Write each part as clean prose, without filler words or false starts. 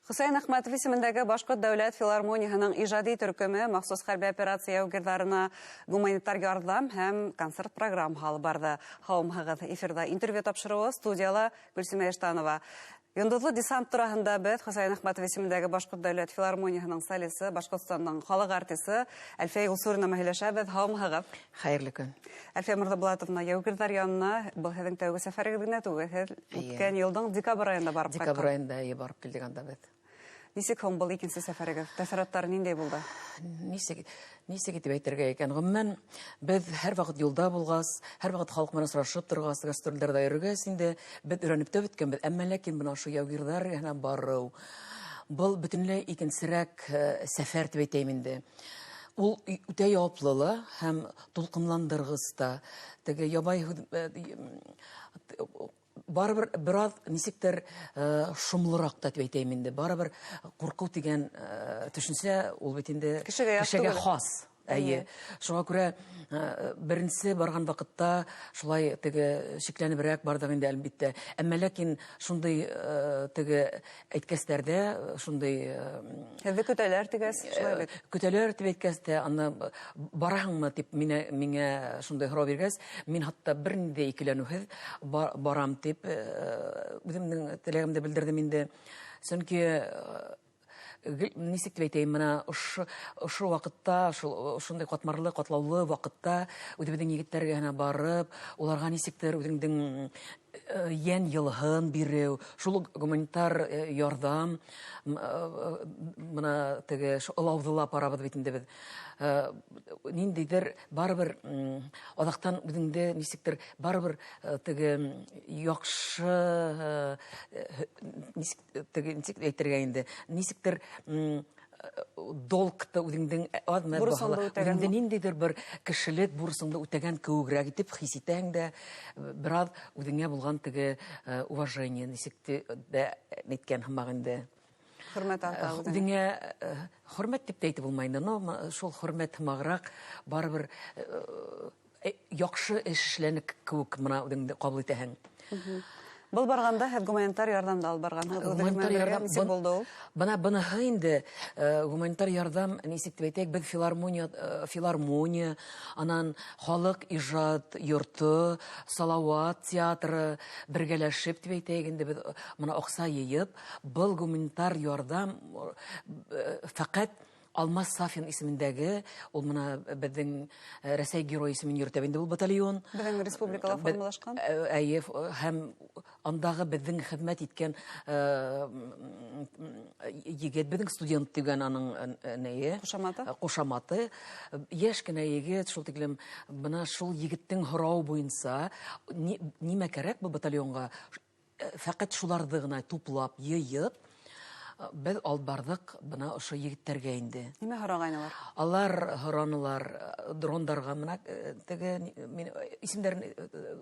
Хөсәйен Әхмәтов исемендәге Башҡорт дәүләт филармонияһының ижади төркөмө махсус хәрби операция яугирҙарына гуманитар ярҙам һәм концерт программаһы алып барҙы. Һаумыһығыҙ, эфирҙа интервью тапшырыуы, студияла Гөлсимә Иштанова. Йондоҙло десант тураһында беҙ Хөсәйен Әхмәтов исемендәге Башҡорт дәүләт филармонияһының солисы, Башҡортостандың халыҡ артисы Әлфиә Юлсурина менән һөйләшәбеҙ. Һаумыһығыҙ. Хәйерле көн. Әлфиә Мырҙабулатовна, яугирҙар янына был һеҙҙең тәүге сәфәрегеҙ генә түгел, һеҙ үткән йылдың декабрь айында барып ҡайттығыҙ. Декабрь айында барып килдек анда беҙ. Нисек һуң был икенсе сәфәрегеҙ? Тәьҫораттар ниндәй булды? Нисек итеп әйтергә икән? Ғөмүмән, беҙ һәр ваҡыт юлда булғас, һәр ваҡыт халыҡ менән осрашып торғас, гастролдәрҙә йөрөгәс инде беҙ өйрәнеп тә бөткәнбеҙ. Әммә ләкин бына ошо яугирҙар эргәһенә барыу, был бөтөнләй икенсерәк сәфәр тип әйтәйем инде. Ул үтә яуаплы ла һәм тулҡынландырғыс та. Теге ябай һүҙ, барыбер бер аҙ нисектер шомлораҡ та тип әйтәйем инде. Барыбер ҡурҡыу тигән төшөнсә ул бит инде кешегә хас. Әйе. Шуңа күрә беренсе барған ваҡытта шулай теге шикләнеберәк барҙыҡ инде, әлбиттә. Әммә ләкин шундай теге әйткәстәрҙә шундай Һеҙҙе көтәләр тигәс, шулай бит. Көтәләр тип әйткәс тә, аны бараһыңмы тип миңә шундай һорау биргәс, мин хатта бер ниндәй икеләнеүһеҙ барам тип үҙемдең теләгемде белдерҙем инде. Сөнки нисек тип әйтәйем, бына ошо ваҡытта, ошондай ҡатмарлы, ҡатлаулы ваҡытта үҙебеҙҙең егеттәргә генә барып, уларға нисектер үҙеңдең йән йылыһын биреү, шул уҡ гуманитар ярҙам, бына теге ылауҙы ла апарабыҙ бит инде беҙ. Ниндәйҙер барыбер аҙаҡтан үҙеңде нисектер барыбер теге яҡшы, нисек, теге, нисек әйтергә инде, нисектер долгты үҙеңдең аҙмы Бурысыңды баһала, үтәгән үҙеңде ниндәйҙер бер кешелек бурысыңды үтәгән кеүегерәк итеп хис итәһең дә, бер аҙ үҙеңә булған теге уважение нисек тә әйткән һымаҡ инде. Хөрмәт арта үҙеңә. Үҙеңә хөрмәт тип тә әйтеп булмай инде, но шул хөрмәт һымағыраҡ барыбер яҡшы эш эшләнек кеүек бына үҙеңде ҡабул итәһең. Был барғанда һеҙ гуманитар ярҙам да алып барғанһығыҙ. Үҙегеҙ Гуманитар менән бергә ярҙам нисек булды ул? Бына быныһы инде гуманитар ярҙам, нисек тип әйтәйек, беҙ филармония, анан халыҡ ижад йорто, Салауат театры бергәләшеп тип әйтәйек инде, беҙ бына аҡса йыйып, был гуманитар ярҙам фәҡәт Алмаз Сафин исемендәге, ул бына беҙҙең Рәсәй герой исемен йөрөтә инде ул батальон. Беҙҙең республикала формалашҡан. Әйе, һәм андағы беҙҙең хеҙмәт иткән егет, беҙҙең студент тигән аның нее? Ҡушаматы? Ҡушаматы. Йәш кенә егет, шул тиклем бына шул егеттең һорауы буйынса нимә кәрәк был батальонға? Фәҡәт шуларҙы ғына туплап, йыйып, беҙ алып барҙыҡ бына ошо егеттәргә инде. Нимә һорағайнылар? Алар һоранылар дрондарға, бына теге мин исемдәрен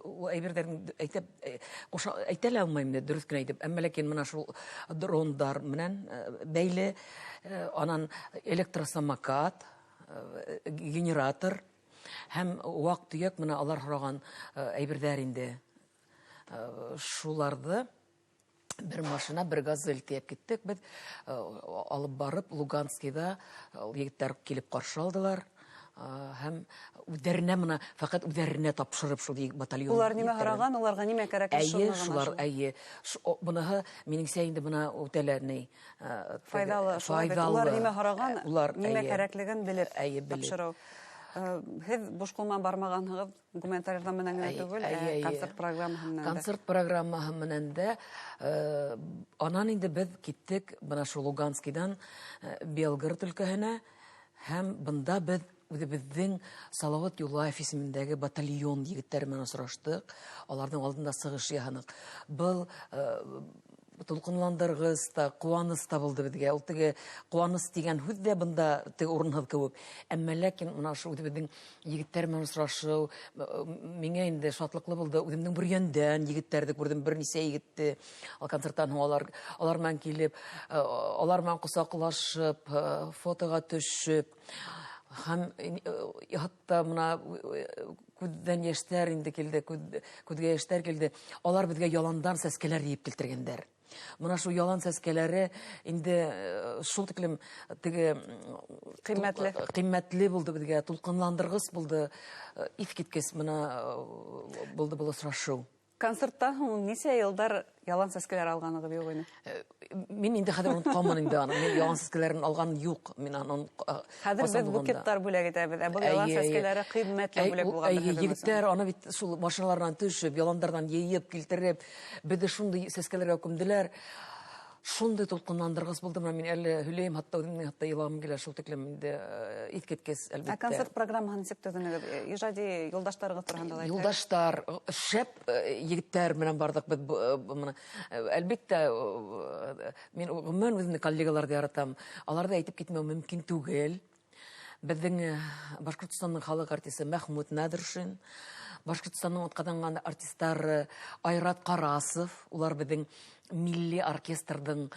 ул әйберҙәрен ҡуша, әйтә лә алмайым инде, дөрөҫ кенә әйтеп. Әммә ләкин бына шул дрондар менән бәйле, анан электросамокат, генератор һәм ваҡ-төйәк бына алар һораған әйберҙәр инде. Шуларҙы бер машина, бер газель тейәп киттек беҙ, алып барып Луганскиҙа ул егеттәр килеп ҡаршы алдылар. Һәм үҙҙәренә бына фәҡәт үҙҙәренә тапшырып шул батальон Улар нимә егеттәрен. һораған, уларға нимә кәрәк? Әйе, Шуны ғына шулар, шул. әйе. Быныһы минеңсә инде бына үтә лә ни теге Файҙалы, шулай бит. файҙалы. Улар нимә һораған, Улар, нимә әйе. кәрәклеген белеп Әйе, белеп. тапшырыу. Һеҙ буш ҡул менән бармағанһығыҙ, гуманитар ярҙам менән генә Әйе, түгел, әйе, әйе. концерт программаһы менән дә. Концерт программаһы менән дә, анан инде беҙ киттек бына шул Луганскиҙан Белгород өлкәһенә, һәм бында беҙ үҙебеҙҙең Салауат Юлаев исемендәге батальон егеттәре менән осраштыҡ, аларҙың алдында сығыш яһаныҡ. Был тулҡынландырғыс та, ҡыуаныс та булды беҙгә. Ул теге ҡыуаныс тигән һүҙ ҙә бында теге урынһыҙ кеүек. Әммә ләкин бына ошо үҙебеҙҙең егеттәр менән осрашыу миңә инде шатлыҡлы булды. Үҙемдең Бөрйәндән егеттәрҙе күрҙем, бер нисә егетте. Ал концерттан һуң алар менән килеп, алар менән ҡосаҡлашып, фотоға төшөп, һәм хатта бына күҙҙән йәштәр инде килде, күҙгә йәштәр килде. Алар беҙгә яландан сәскәләр йыйып килтергәндәр. Мына шул ялан сәскәләре инде шул тиклем теге ҡиммәтле булды беҙгә, тулҡынландырғыс булды, иҫ киткес мына булды был осрашыу. Концерттан һуң нисә йылдар ялан сәскәләр алғанығыҙ юҡ ине? Мин инде хәҙер онотҡанмын инде аны. Мин ялан сәскәләрен алған юҡ. Мин аны хәҙер беҙ букеттар бүләк итәбеҙ. Ә был ялан сәскәләре ҡиммәтле бүләк булғандыр. Егеттәр аны бит шул машиналарынан төшөп, яландарҙан йыйып килтереп, беҙҙе шундай сәскәләргә күмделәр. Шундай тулҡынландырғыс булды. Мына мин әле һөйләйем, хатта үҙемдең хатта илағым килә, шул тиклем инде иҫ киткес, әлбиттә. Ә концерт программаһын нисек төҙөнөгөҙ? Ижади юлдаштарығыҙ тураһында ла әйтһәгеҙ. Юлдаштар, шәп егеттәр менән барҙыҡ беҙ бына. Әлбиттә, мин ғөмүмән үҙемдең коллегаларҙы яратам. Аларҙы әйтеп китмәү мөмкин түгел. Беҙҙең Башҡортостандың халыҡ артисы Мәхмүт Нәҙершин, Башҡортостандың атҡаҙанған артистары Айрат Ҡарасов, улар беҙҙең милли оркестрҙың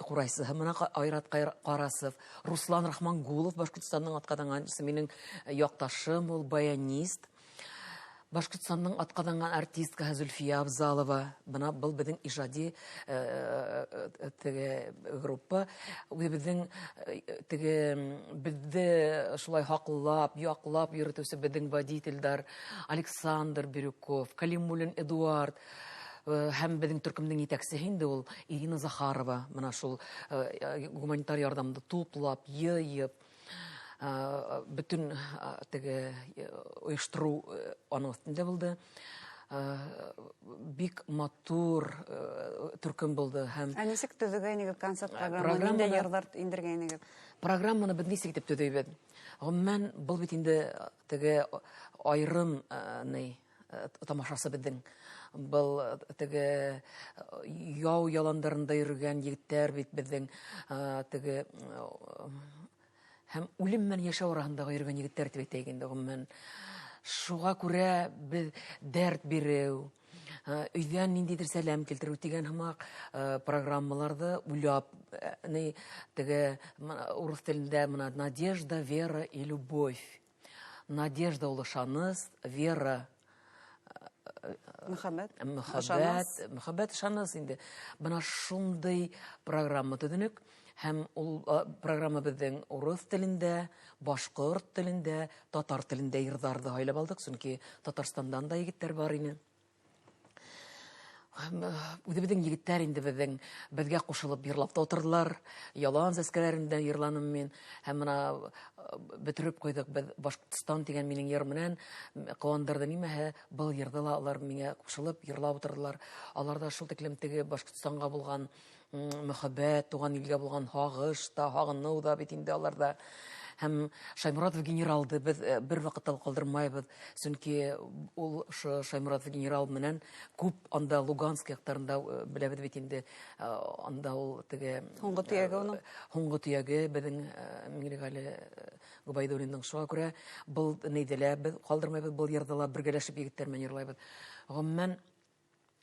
ҡурайсыһы мына Айрат Ҡарасов, Руслан Рахмангулов, Башҡортостандың атҡаҙанған, минең яҡташым, ул баянист. Башҡортостандың атҡаҙанған артисткаһы Зөлфиә Абзалова, бына был беҙҙең ижади теге группа, үҙебеҙҙең теге беҙҙе шулай һаҡлап, яҡлап йөрөтөүсе беҙҙең водительдар Александр Бирюков, Калимуллин Эдуард, һәм беҙҙең төркөмдөң етәксеһе инде ул Ирина Захарова, бына шул гуманитар ярҙамды туплап, йыйып, бөтөн теге ойоштороу аның өҫтөндә булды. Бик матур төркөм булды һәм Ә нисек төҙөгәйнегеҙ концерт программаһын? Ниндәй йырҙар индергәйнегеҙ? Программаны беҙ нисек итеп төҙөйбөҙ? Ғөмүмән, был бит инде теге айырым тамашасы беҙҙең. Был теге яу яландарында йөрөгән егеттәр бит беҙҙең теге һәм үлем менән йәшәү араһындағы йөрөгән егеттәр тип әйтәйек инде ғөмүмән. Шуға күрә беҙ дәрт биреү, өйҙән ниндәйҙер сәләм килтереү тигән һымаҡ программаларҙы уйлап, теге урыҫ телендә мына надежда, вера и любовь. Надежда ул ышаныс, вера мөхәббәт, мөхәббәт, ышаныс инде. Бына шундай программа төҙөнөк. Һәм ул программа беҙҙең урыҫ телендә, башҡорт телендә, татар телендә йырҙарҙы һайлап алдыҡ, сөнки Татарстандан да егеттәр бар ине. Үҙебеҙҙең егеттәр инде беҙгә ҡушылып йырлап та ултырҙылар. Ялан сәскәләрендә йырланым мин. Һәм бына бөтөрөп ҡуйҙыҡ беҙ Башҡортостан тигән минең йыр менән. Ҡыуандырҙы нимәһе, был йырҙы ла улар миңә ҡушылып йырлап ултырҙылар. Аларҙа шул тиклем теге Башҡортостанға булған мөхәббәт, туған илгә булған һағыш та, һағыныу ҙа бит инде аларҙа. Һәм Шаймуратов генералды беҙ бер ваҡытта ла ҡалдырмайбыҙ, сөнки ул ошо Шаймуратов генерал менән күп анда Луганск яҡтарында беләбеҙ бит инде, анда ул теге һуңғы төйәге уның. Һуңғы төйәге беҙҙең Миңлеғәле Ғөбәйҙуллиндың. Шуға күрә был нейҙе лә беҙ ҡалдырмайбыҙ, был йырҙы ла бергәләшеп егеттәр менән йырлайбыҙ. Ғөмүмән,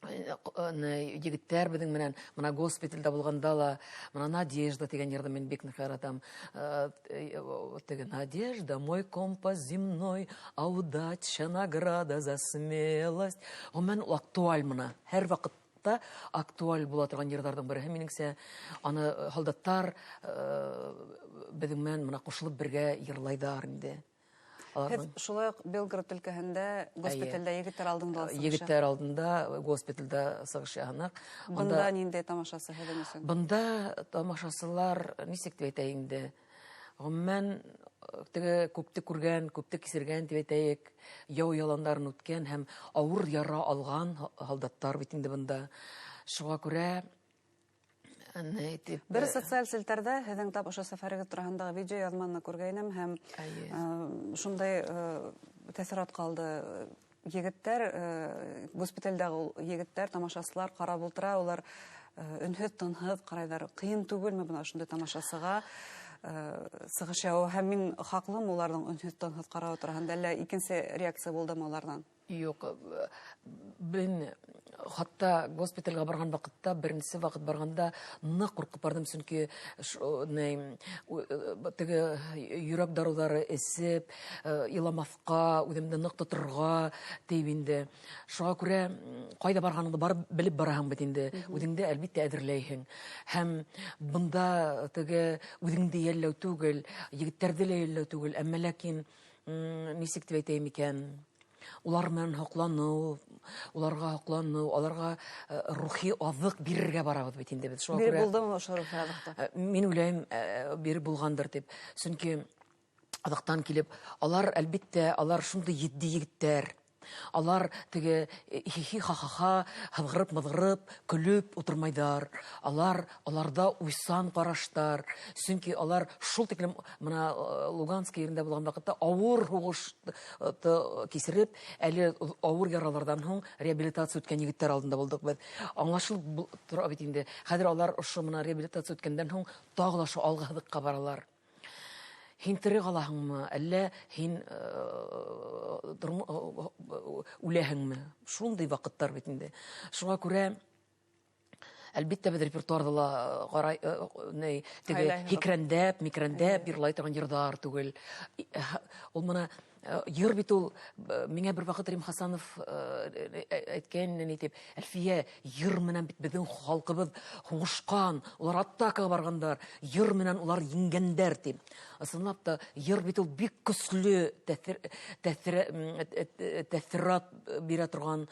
егеттәр беҙҙең менән мына госпиталдә булғанда ла мына Надежда тигән йырҙы мин бик ныҡ яратам. Теге Надежда, мой компас земной, а удача награда за смелость. Ғөмүмән, ул актуаль мына, һәр ваҡытта актуаль була торған йырҙарҙың береһе минеңсә. Аны һалдаттар беҙҙең менән мына ҡушылып бергә йырлайҙар инде. Һеҙ шулай уҡ Белгород өлкәһендә госпиталдә егеттәр алдында сығыш Егеттәр алдында госпиталдә сығыш яһаныҡ. Бында ниндәй тамашасы һеҙҙең өсөн? Бында тамашасылар нисек тип әйтәйек инде? Ғөмүмән, теге күпте күргән, күпте кисергән тип әйтәйек, яу яландарын үткән һәм ауыр яра алған һалдаттар бит инде бында. Шуға күрә бер социаль селтәрҙә һеҙҙең тап ошо сәфәрегеҙ тураһындағы видео яҙманы күргәйнем һәм шундай тәьҫорат ҡалды. Егеттәр, госпиталдәге ул егеттәр, тамашасылар ҡарап ултыра, улар өнһөҙ, тынһыҙ ҡарайҙар. Ҡыйын түгелме бына ошондай тамашасыға сығыш яһау? Һәм мин хаҡлымы уларҙың өнһөҙ, тынһыҙ ҡарауы тураһында, әллә икенсе реакция булдымы уларҙан? Юҡ, мин хатта госпиталгә барған ваҡытта, беренсе ваҡыт барғанда ныҡ ҡурҡып барҙым, сөнки теге йөрәк дарыуҙары эсеп, иламаҫҡа, үҙемде ныҡ тоторға тип инде. Шуға күрә ҡайҙа барғаныңды барып белеп бараһың бит инде, үҙеңде әлбиттә әҙерләйһең. Һәм бында теге үҙеңде йәлләү түгел, егеттәрҙе лә йәлләү түгел, әммә ләкин нисек тип әйтәйем икән, улар менән һоҡланыу, уларға һоҡланыу, аларға рухи аҙыҡ бирергә барабыҙ бит инде беҙ. Шуға Биреп күрә булдымы ошо рухи аҙыҡты? Мин уйлайым, биреп булғандыр тип. Сөнки аҙаҡтан килеп, алар әлбиттә, алар шундай етди егеттәр. Алар теге хихи ха-ха-ха, һыҙғырып-мыҙғырып, көлөп ултырмайҙар. Алар, аларҙа уйсан ҡараштар. Сөнки алар шул тиклем мына Луганский ерендә булған ваҡытта ауыр һуғышты кисереп, әле ауыр яраларҙан һуң реабилитация үткән егеттәр алдында булдыҡ беҙ. Аңлашылып тора бит инде. Хәҙер алар ошо мына реабилитация үткәндән һуң тағы ла ошо алғы һыҙыҡҡа баралар. Һин тере ҡалаһыңмы, әллә һин үләһеңме? Шундай ваҡыттар бит инде. Шуға күрә, әлбиттә, беҙ репертуарҙа ла ҡарай, ни, теге Һайлайһығыҙ. һикрәндәп, микрәндәп йырлай торған йырҙар түгел. Ул мына йыр бит ул, миңә бер ваҡыт Рим Хасанов әйткән, ни тип, Әлфиә, йыр менән бит беҙҙең халҡыбыҙ һуғышҡан, улар атакаға барғандар, йыр менән улар еңгәндәр тип. Ысынлап та, йыр бит ул бик көслө тәьҫорат бирә торған,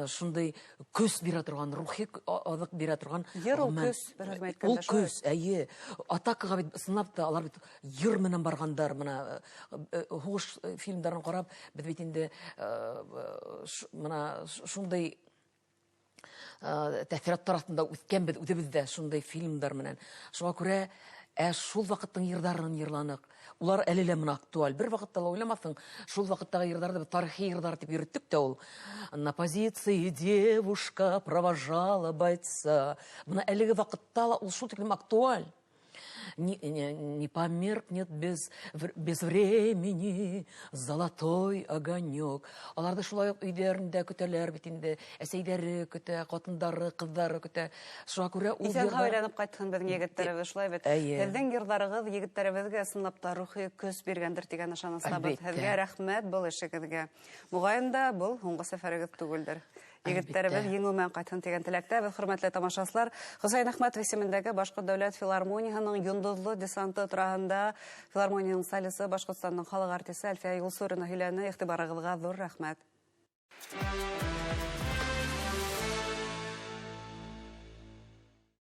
шундай көс бирә торған, рухи аҙыҡ бирә торған. Йыр ул Ғөмүмән, көс, бер һүҙ менән әйткәндә ул шулай. көс, әйе. Атакаға бит ысынлап та алар бит йыр менән барғандар, мына һуғыш фильмдарын ҡарап, беҙ бит инде мына шундай тәьҫораттар аҫтында үҫкәнбеҙ үҙебеҙ ҙә шундай фильмдар менән. Шуға күрә, шул ваҡыттың йырҙарын йырланыҡ. Улар әле лә мына актуаль. Бер ваҡытта ла уйламаҫһың, шул ваҡыттағы йырҙарҙы беҙ тарихи йырҙар тип йөрөттөк тә ул. На позиции девушка провожала бойца. Бына әлеге ваҡытта ла ул шул тиклем актуаль. Не померкнет без времени золотой огонек. Аларҙы шулай уҡ өйҙәрендә көтәләр бит инде. Әсәйҙәре көтә, ҡатындары, ҡыҙҙары көтә. Шуға күрә ул Иҫән йырҙар һау әйләнеп ҡайтһын беҙҙең егеттәребеҙ, шулай бит. Әйе. Һеҙҙең йырҙарығыҙ егеттәребеҙгә ысынлап та рухи көс биргәндер тигән ышаныстабыҙ. Әлбиттә. Һеҙгә рәхмәт был эшегеҙгә. Моғайын да был һуңғы сәфәрегеҙ түгелдер. Егеттәребеҙ Әлбиттә. еңеү менән ҡайтһын тигән теләктә беҙ, хөрмәтле тамашасылар, Хөсәйен Әхмәтов исемендәге Башҡорт дәүләт филармонияһының йондоҙло десанты тураһында филармонияның солисы, Башҡортостандың халыҡ артисы Әлфиә Юлсурина һөйләне. Иғтибарығыҙға ҙур рәхмәт.